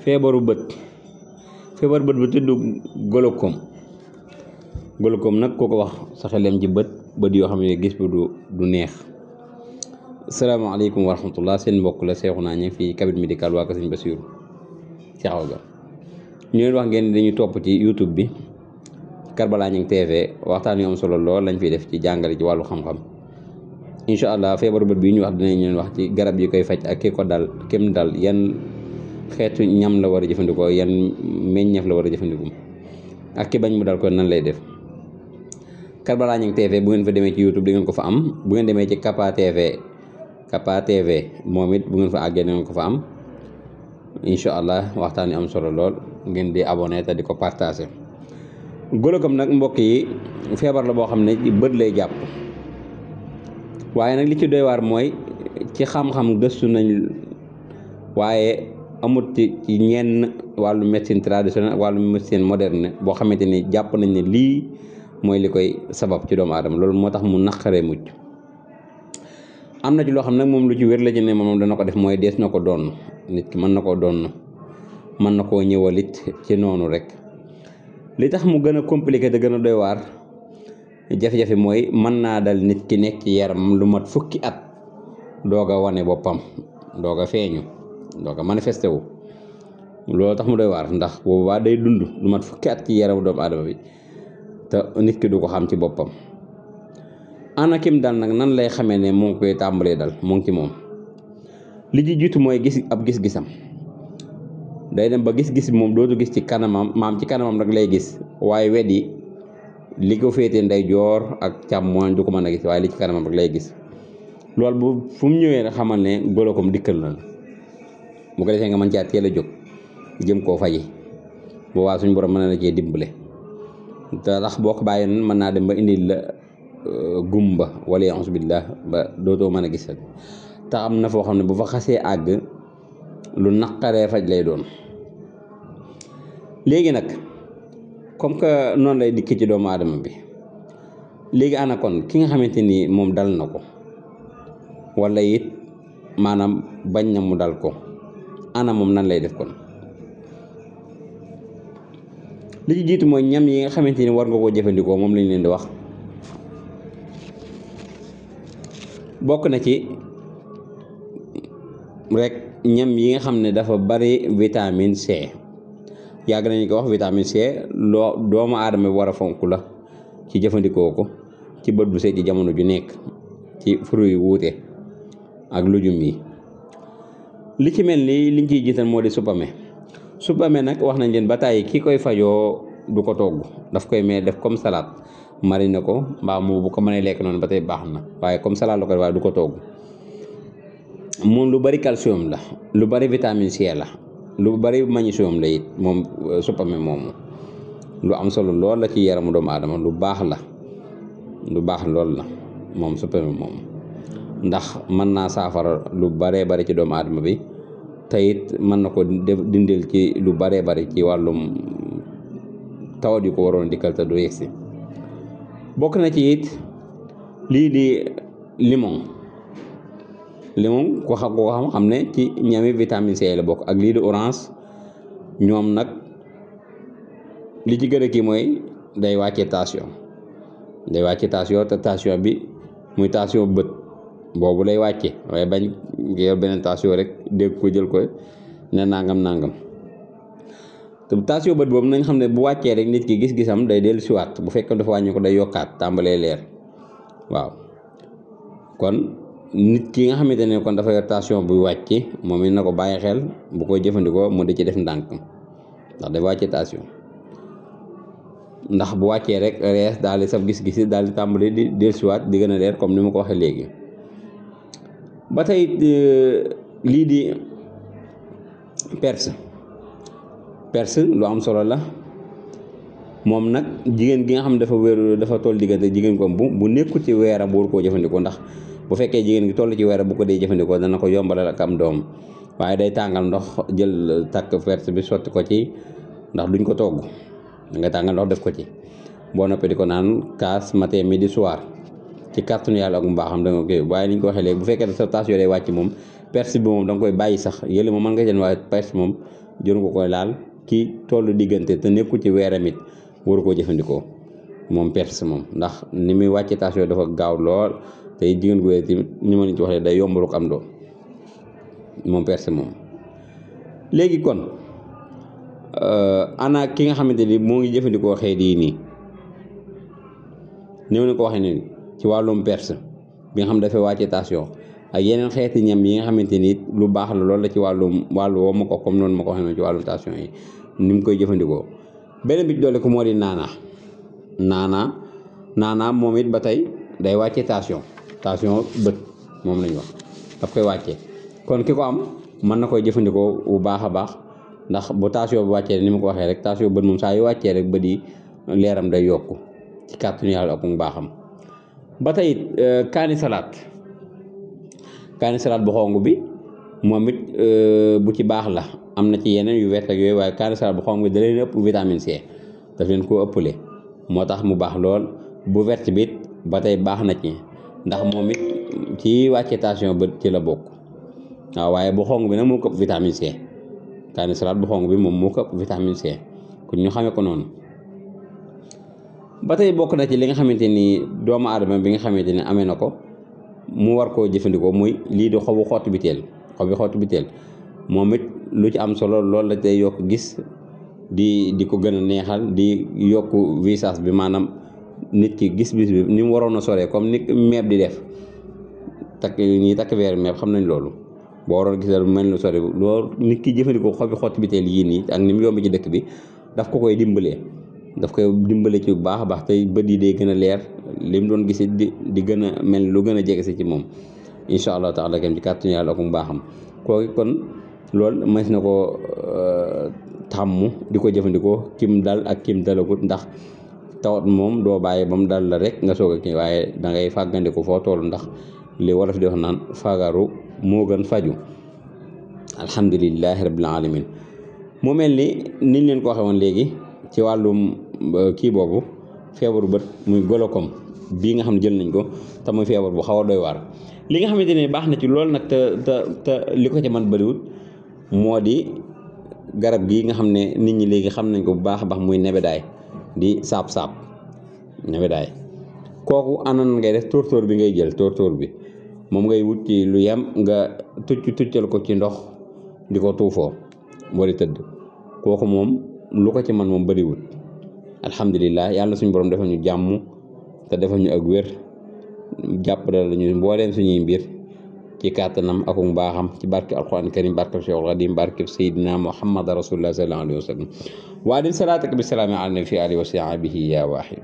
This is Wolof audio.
feebaru bët feebaru bët bu tudd glaucome nag ku ko wax sa xelem ci bët yoo xam ne gis bi du neex. asalaamaaleykum wa rahmatullah, seen mbokk la Seexuna Ñaŋ fii cabinet médical waa Kër Sëñ Basiru ci xaw ga ñu leen wax ngeen dañuy topp ci YouTube bi Karbala Ñaŋ TV, waxtaan yu am solo lool lañ fiy def ci jàngale ci wàllu xam-xam. incha allah feebaru bët bi ñu wax dinañ leen wax ci garab yi koy faj ak ki ko dal kem dal, yan xeetu ñam la war a jëfandikoo, yan meññeef la war a jëfandikoo ak ki bañ mu dal ko nan lay def. Karbala Ñaŋ TV bu ngeen fa demee ci YouTube di ngeen ko fa am. Bu ngeen demee ci Kapa TV moom it bu ngeen fa àggee di ngeen ko fa am. incha allah waxtaan yu am solo lool ngeen di abonné te di ko partagé. glaucome nag mbokk yi feebar la boo xam ne ci bët lay jàpp, waaye nag li ci doy waar mooy ci xam-xam gëstu nañ, waaye amut ci ñenn wàllu médecine traditionnelle wàllu médecine moderne boo xamante ni jàpp nañ ne lii mooy li koy sabab ci doomu aadama. loolu moo tax mu naqaree mucc. am na ci loo xam nag moom lu ci wér la ci ne moom dana ko def, mooy dees na ko doon. nit ki mën na koo doon, mën na koo ñëwalit ci noonu rek. li tax mu gën a compliqué te gën a doy waar jafe-jafe mooy mën naa dal nit ki nekk ci yaram lu mat fukki at doog a wane boppam, doog a feeñu, doog a manifesté wu. loolu tax mu doy waar, ndax boobaa day dund lu mat fukki at ci yaramu doomu aadama bi te nit ki du ko xam ci boppam. ana kim dal nag nan lay xamee ne mu ngi koy tàmbalee dal mu ngi ci moom. li ci jiitu mooy gis-gisam day dem ba gis-gis bi moom dootu gis ci kanamam, ci kanamam rek lay gis, waaye wet yi li ko féetee ndeyjoor ak càmmooñ du ko mën a gis, waaye li ci kanamam rek lay gis. loolu bu fu mu ñëwee rek xamal ne glaucome dikkal na la. bu ko defee nga mën caa teel a jóg jëm koo faji, boobaa suñu borom mën na la cee dimbale. te tax boo ko bàyyi mën naa dem ba indil la gumba wala a'uuzu billah ba dootoo mën a gis. te am na foo xam ne bu fa xasee àgg lu naqaree faj lay doon. léegi nag comme que noonu lay dikk ci doomu aadama bi, léegi ana kon ki nga xamante ni moom dal na ko wala it maanaam bañ na mu dal ko, ana moom nan lay def kon. li ci jiitu mooy ñam yi nga xamante ni war nga koo jëfandikoo, moom lañ leen di wax. bokk na ci rek ñam yi nga xam ne dafa bari vitamine C. yàgg nañu ko wax, vitamine C doomu aadama bi war a fonk la ci jëfandikoo ko ci bët bu set ci jamono ju nekk, ci fruit yu wuute ak lujum yi. li ci mel ni liñ ciy jiital moo di supame nag wax nañ leen ba tàyyi ki koy fajoo du ko togg, daf koy mee def comme salade, mariner ko mbaa mu bu ko mënee lekk noonu ba tey baax na, waaye comme salade la koy waaye du ko togg. moom lu bari calcium la, lu bari vitamine C la, lu bari magnésium la it moom supame moomu. lu am solo lool la ci yaramu doomu aadama, lu baax lool la moom supame moomu, ndax mën naa saafara lu baree bari ci doomu aadama bi, te it mën na ko dindil ci lu baree bari ci wàllum tawat yu ko waroon dikkal te du yegsi. bokk na ci it lii di limon ko xam ne ci ñami vitamine C la bokk, ak lii di orange. ñoom nag li ci gën a kii mooy day wàcce tension te tension bi muy tension bët boobu lay wàcce, waaye bañ yor beneen tension rek dégg ko jël ko ne nangam. te tension bët boobu nañ xam ne bu wàccee rek nit ki gis-gisam day dellu siwaat, bu fekkee dafa wàññi ko day yokkaat, tàmbalee leer. waaw kon nit ki nga xamante ne kon dafa yor tension buy wàcc, moom it na ko bàyyi xel bu koy jëfandikoo mu di ci def ndànk, ndax day wàcce tension. ndax bu wàccee rek rees daal di sab gis-gis daal di tàmbali di dellusiwaat di gën a leer, comme ni ma ko waxee léegi. ba tey lii di perse lu am solo la. moom nag jigéen gi nga xam ne dafa toll diggante jigéen ko bu nekkul ci weeram bu war koo jëfandikoo, ndax bu fekkee jigéen gi toll ci weeram bu ko dee jëfandikoo dana ko yombalal ak am doom, waaye day tàngal ndox jël takk perse bi sotti ko ci, ndax duñ ko togg, da nga tàngal ndox def ko ci, boo noppee di ko naan kaas matin midi soir ci kàttanu yàlla ak mu baaxam da nga koy. waaye ni ñu ko waxee léegi bu fekkee sa tension day wàcc moom perse bi moom da nga koy bàyyi sax, yële moom mën nga jël, waaye perse moom jëru ko koy laal ki tollu diggante te nekku ci weeram it waru koo jëfandikoo moom perse moom ndax ni muy wàcce tension dafa gaaw lool te jigéen gu wér tamit ni ma leen ci waxee day yombalu ko am doom moom perse moom. léegi kon ana ki nga xamante ni moo ngi jëfandikoo xeet yi nii ni ma leen ko waxee nii ci wàllum perse bi nga xam dafay wàcce tension ak yeneen xeeti ñam yi nga xamante ni lu baax la loolu la ci wàllu woo ma ko comme noonu ma ko waxee noonu ci wàllum tension yi ni mu koy jëfandikoo. beneen bi ci doole ko moo di naanaa moom it ba tey day wàcce tension bët moom lañu wax daf koy wàcce kon ki ko am mën na koy jëfandikoo bu baax a baax ndax bu tension bu wàccee ni ma ko waxee rek tension bët moom saa yu wàccee rek bët yi leeram day yokku ci kàttanu yàlla ak mu baaxam. ba tey kaani salaat bu xong bi moom it bu ci baax la am na ci yeneen yu wert ak yooyu waaye kaani salaat bu xong bi da leen ëpp vitamine C daf leen koo ëppale moo tax mu baax lool. bu vert bi it ba tey baax na ci ndax moom it ci wàcce tension bët ci la bokk waaw waaye bu xong bi nag moo ko ëpp vitamine C kaani salaat bu xong bi moom moo ko ëpp vitamine C kon ñu xamee ko noonu. ba tey bokk na ci li nga xamante ni doomu aadama bi nga xamante ni amee na ko mu war koo jëfandikoo muy lii di xobu xottu biteel moom it lu ci am solo loolu la tey yokk gis di ko gën a neexal di yokk visage bi maanaam nit ki gis bis bi ni mu waroon a soree comme ni meeb di def takk weer meeb xam nañ loolu boo waroon gis lu mel lu sore loolu nit ki jëfandikoo xobi xottu biteel yii nii ak ni mu yomb ci dëkk bi daf ko koy dimbalee ci bu baax a baax tey bët yi day gën a leer li mu doon gisee di gën a mel lu gën a jege si ci moom incha allah taala kem ci kàttanu yàlla ak mu baaxam kooku kon loolu mës na ko tàmm di ko jëfandikoo kim dal ak kim dalagut ndax tawat moom doo bàyyi ba mu dal la rek nga soog a kii waaye da ngay fàggandiku foo toll ndax li wolof di wax naan fagaru moo gën faju alhamdulilahi rabbil alamin mu mel ni niñ leen ko waxee woon léegi ci wàllum kii boobu feebaru bët muy glaucome bii nga xam ne jël nañ ko te muy feebar bu xaw a doy waar li nga xamante ne baax na ci loolu nag te li ko ci man bëriwut moo di garab gii nga xam ne nit ñi léegi xam nañ ko bu baax a baax muy nebedaay di saab nebedaay kooku anan ngay def tóortóor bi ngay jël tóortóor bi moom ngay wut ci lu yem nga tuccal ko ci ndox di ko tuufoo boo di tëdd kooku moom lu ko ci man moom bëriwut alhamdulilah yàlla suñu borom defal ñu jàmm te defal ñu ak wér jàppale la ñu mbooleem suñuy mbir ci kàttanam ak mbaaxam ci barke alquran karim barke Cheikhul Xadim barke Seydina Muhammad rasulullah sallallahu alayhi wa sallam waa din salaataka bi salaami ala nabi fi alihi wa sahbihi ya wahid